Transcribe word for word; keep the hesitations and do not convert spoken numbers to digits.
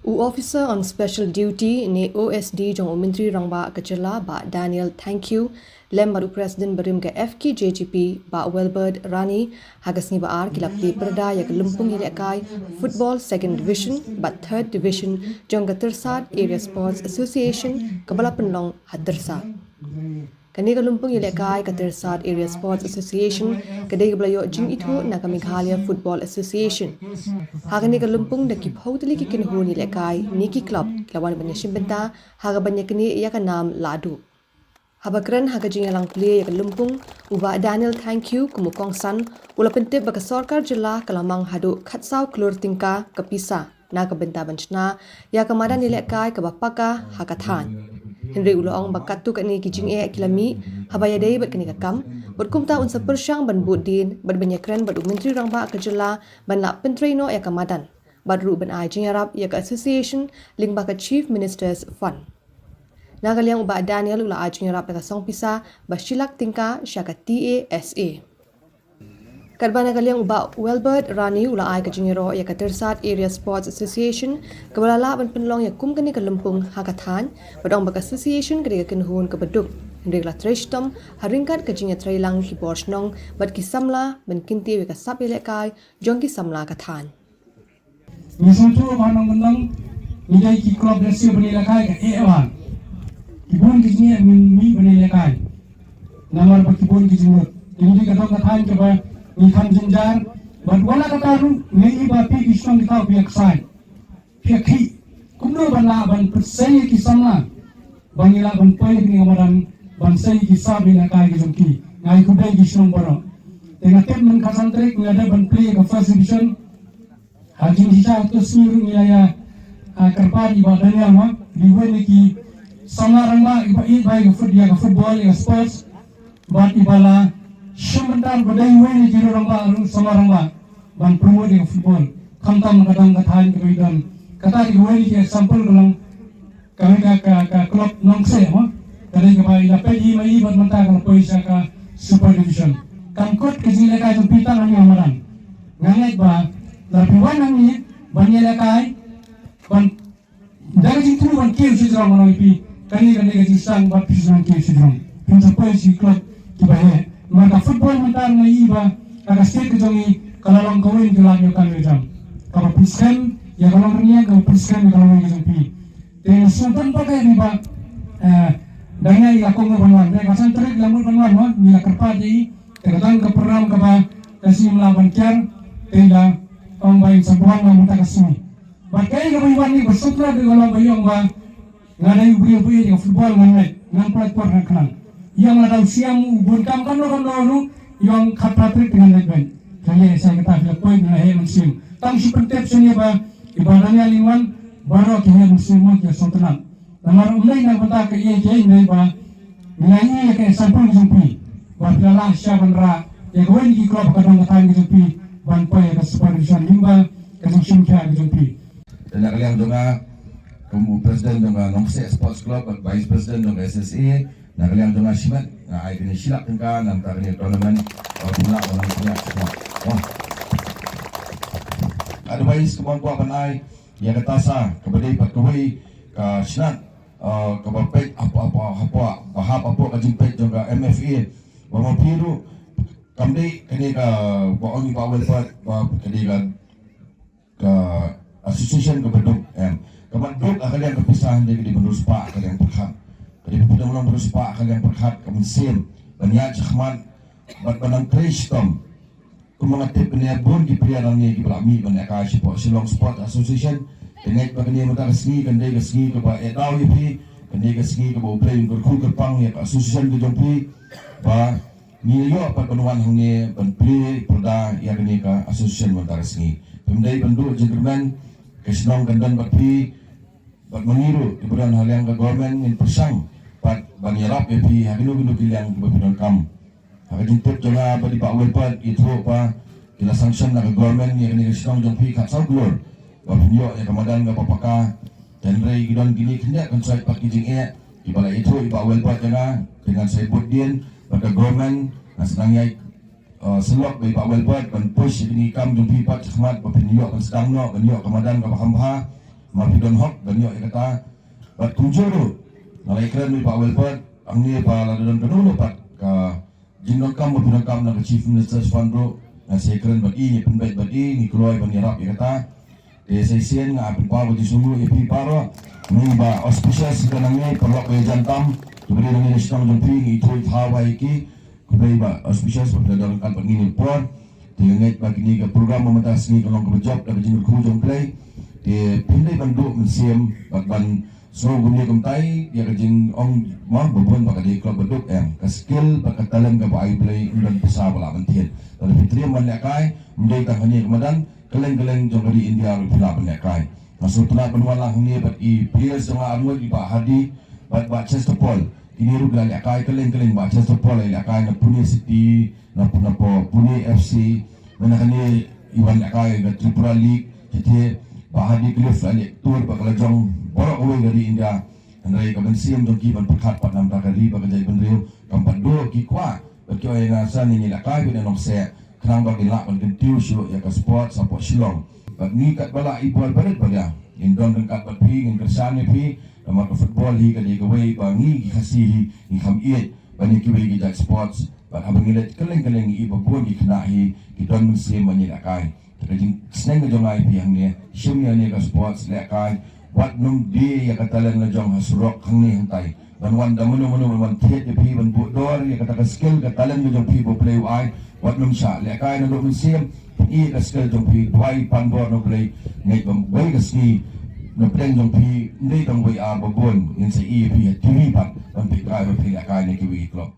U Officer on Special Duty ne O S D jong u Myntri Rangbah ka jylla, Bah Daniel Thangkhiew, lem bad u President barim ka F K J G P, Bah Welbert Rani, ha ka sngi ba ar ki la plie pyrda ïa ka lympung ïalehkai Football Second Division bad Third Division jong ka Tyrsad Area Sports Association kaba la pynlong ha Tyrsad. Kane ka lympung ïalehkai ka Tyrsad Area Sports Association ka dei kaba la ïoh jingithuh na ka Meghalaya Football Association. Ha kane ka lympung da ki phew tylli ki kynhun ïalehkai ne ki club ki la wan ban ïashim bynta ha kaba ïaknieh ïa ka nam lahduh. Haba kren ha ka jingïalang plie ïa ka lympung, u Bah Daniel Thangkhiew kum u kongsan u la pyntip ba ka sorkar jylla ka la mang haduh khatsaw klur tyngka ka pisa na ka bynta ban shna ïa ka madan ïalehkai kaba paka ha ka thaiñ. Hynrei u la ong ba katto katne ki jingeh ki la mih haba ïadei bad kane ka kam, bad kumta un sa pyrshang ban bud dien bad ban ïakren bad u Myntri Rangbah ka jylla ban lah pyntrei noh ïa ka madan, bad ruh ban ai jingïarap ïa ka association lyngba ka Chief Minister's Fund. Na ka liang u Bah Daniel u la ai jingïarap da ka song pisa ba shi lak tyngka sha ka T A S A. Katba na ka liang u Bah Welbert Rani u la ai ka jingïaroh ïa ka Tyrsad Area Sports Association kaba la lah ban pynlong ïa kum kane ka lympung ha ka thaiñ, bad ong ba ka association ka dei ka kynhun kaba duk, hynrei ka la trei shitom ha ryngkat ka jingïatreilang ki bor shnong bad ki samla ban kyntiew ïa ka sap ïalehkai jong ki samla ka thaiñ. Ngi sngewthuh ba ha nongkyndong ngi dei ki club lehse ban ïalehkai ka eh ba ki bun ki jingeh ngin mih ban ïalehkai. Namar ba ki bun ki jingmut. Ngi dei ka dong ka thaiñ kaba ngi kham jynjar. Bad wat la katta ruh ngi ïohi ba phi ki shnong ki thaw phi ïa ksai, phi ïa khih kumno ban lah ban pynsei ïa ki samla ba ngi lah ban poi ïa kane ka madan ban sei ïa ki sap ïalehkai ki jong ki. Nga ai khublei ïa ki shnong baroh. Te nga tip mynta ka san tarik ngi la dep ban plie ïa ka First Division. Ha jingshisha ha tu sngi ruh ngi la ïa, ah, kyrpad ïa i Bah Daniel, ma, i wei na ki samla rangbah iba ïeit bha ïa ka foot-, ïa ka football, ïa ka sports. Bad iba la shim bynta ba dei i wei na ki riew rangbah ruh, samla rangbah ban promote ïa ka football. Khamtam ka dong ka thaiñ kaba i don. Kata dei i wei na ki example ka long Ka, ka, ka, ka club Nongkseh, mo. Ka dei kaba i la peit i ma i bad mynta ka la poi sha ka Super Division. Kam kut ka jingïalehkai jong phi tang hangne ha madan. Nga ngeit ba lada phi wan hangne ban ïalehkai, ban da ka jingthmu ban kiew shajrong, nga ong ïa phi, kane ka dei ka jingsdang ba phi sdang kiew shajrong. Phin sa poi sha ki club kiba heh. Namar ka football mynta nga ïohi ba ha ka state ka jong ngi ka la long kawei na ki lad ïoh kam ïoh jam. Kaba pynskhem ïa ka longrynïeng, kaba pynskhem ïa ka longïing ka jong phi. Te sngewbha ba ka ri ba, eh, dang ïa ïa kong ban wan. Te ka san tarik la mut ban wan, wan, ngi la kyrpad ïa i. Te ka dang ka program kaba ka sngi la ban kiar, te la ong ba in sa wan mynta ka sngi. Bad ka ri kaba i wan ni ba sukra de ka long ba i ong ba nga dei u briew ba ïeit ïa ka football, ngan leit, ngan pynlait por ngan khnang. Ïa nga dang siam u bun kam kam lo kam lo ruh, i ong khatphra tarik te ngan leit beit. Te leh sa kata phi la poi phi la heh mynsiem. Tang shu pyntip shuh ïa ba i ba dang ïa leit wan baroh ki heh mynsiem mo ki sngewtynnat. Namar ym dei na ka bynta ka ïeit ïa i, dei ba nga ïohi ïa ka example ka jong phi ba phi la lah shisha ban rah ïa kawei na ki club ka dong ka thaiñ ka jong phi ban poi ïa ka Super Division lyngba ka jingshim khia ka jong phi. Te na ka liang jong nga kum u president jong ka Nongkseh Sports Club bad vice president jong ka S S A, na ka liang jong nga shimet nga ai kane shi lak tyngka na ka bynta kane ka tournament. Ba phi lah ban nang pynïaid shuh. Advice kumba kwah ban ai ïa kata sa kaba dei pat kawei ka shnat, uh, kaba peit hapoh, hapoh, hapoh, ba hap hapoh ka jingpeit jong ka M F A. Ba ma phi ruh kam dei kane kaba ong i Bah Welbert ba ka dei ka, ka association kaba duk, em. Kaba duk ha ka liang ka pisa, hynrei ka dei ban riewspah ha ka liang pyrkhat. Ka dei ban pynlong riewspah ha ka liang pyrkhat, ka mynsiem ban ïaid shakhmat bad ban nang trei shitom. Kumba nga tip kane bun ki player nangne kiba la mih ban ïakai shapoh Shillong Sport Association. Te ngeit ba kane mynta ka sngi kan dei ka sngi kaba eh daw ïa phi, kan dei ka sngi kaba U Blei un kyrkhu kyrpang ïa ka association ka jong phi ba ngi ïoh pat ban wan hangne ban plie pyrda ïa kane ka association mynta ka sngi. Phim dei ban duh jingkyrmen, ka shnong kan don bad phi, bad ma ngi ruh kiba don ha liang ka government ngin pyrshang pat ban ïarap ïa phi ha kino kino ki liang kiba phi donkam. Ha ka jingtip jong nga bad i Bah Welbert, ithuh ba ki la sanction na ka government ïa kane ka shnong jong phi khatsaw klur ba phin ïoh ïa ka madan kaba paka. Hynrei ki don kine khyndiat khynsoit pat ki jingeh kiba la ithuh i Bah Welbert jong nga, te ngan sa ïa bud dien bad ka government, ngan sa nang ïa, uh, sylloh bad i Bah Welbert ban push ïa kine ki kam jong phi pat shakhmat ba phin ïoh ban sdang noh, ban ïoh ka madan kaba kham bha. Ma phi don hok ban ïoh ïa kata. Bad kumjuh ruh nga la ïakren bad i Bah Wilford, hangne ba la don kano kano pat ka jingdonkam ba phi donkam na ka Chief Minister's Fund ruh, nga sa ïakren bad i, ngi pynbeit bad i, ngi kloi ban ïarap ïa kata. Te sa shisien nga pynpaw ka jingsngewnguh ïa phi baroh. Ngi ba auspicious ka nangne, paralok ba ïajan tam, kiba dei nangne na shnong jong phi, ngi ithuh ithaw bha ïa ki. Khublei Bah Auspicious ba phi la don ryngkat bad ngi ha kane ka por. Te nga ngeit ba kane ka program ba mynta ka sngi ka long kaba jop da ka jingkyrkhu jong U Blei. Te phin dei ban duh mynsiem bad ban sngew kumne kumtai ïa ka jingong, mo, ba bun ba ka dei club ba duk, em. Ka skill bad ka talent kaba ai U Blei, ym don pisa ba lah ban thied. Lada phi triem ban lehkai, ym dei tang hangne ha madan, kylleng kylleng jong ka ri India ruh phi lah ban lehkai. Nga sngewtynnat ban wan lang hangne bad i players jong nga arngut, i Bah Hardy bad Bah Chester Paul. Kine ruh ki la lehkai kylleng kylleng, Bah Chester Paul i lehkai na Pune City, na, na Pune F C, mynta kane i wan lehkai na Tripura League. Te Bah Hardy Cliff la leh tour ba ka la jong baroh kawei ka ri India. Hynrei ka mynsiem jong ki ban pyrkhat pat na ka bynta ka ri bad ka jaitbynriew kam pat duh. Ki kwah bad ki ong ïa nga, sa ngin ïalehkai bad ïa nongshun khnang ba kin lah ban kyntiew shuh ïa ka sports hapoh Shillong. Bad ngi katba lah i bor barit ba ïa ngin don ryngkat bad phi, ngin kyrshan ïa phi. Namar ka football hi ka dei kawei ba ngi ki Khasi hi ngi kham ïeit ban ïa kiwei ki jait sports. Bad haba ngi leit kylleng kylleng ngi i ba bun ki khynnah hi ki don mynsiem ban ïalehkai. Te ka jingsneng ka jong nga ïa phi hangne, shim ïa kane ka sports, lehkai. Wat nym die ïa ka talent la jong ha surok hangne hangtai ban wan da mano mano ban wan thied ïa phi, ban buh dor ïa kata ka skill, ka talent ka jong phi ba U Blei u ai. Wat nym shah, lehkai naduh mynsiem, pyni ïa ka skill jong phi, duwai pan bor na U Blei. Ngeit ba wei ka sngi na pdeng jong phi ym dei tang wei ar, ba bun ngin sa ïohi ïa phi ha T V pat ban pynlehkai ba phi lehkai na kiwei ki club.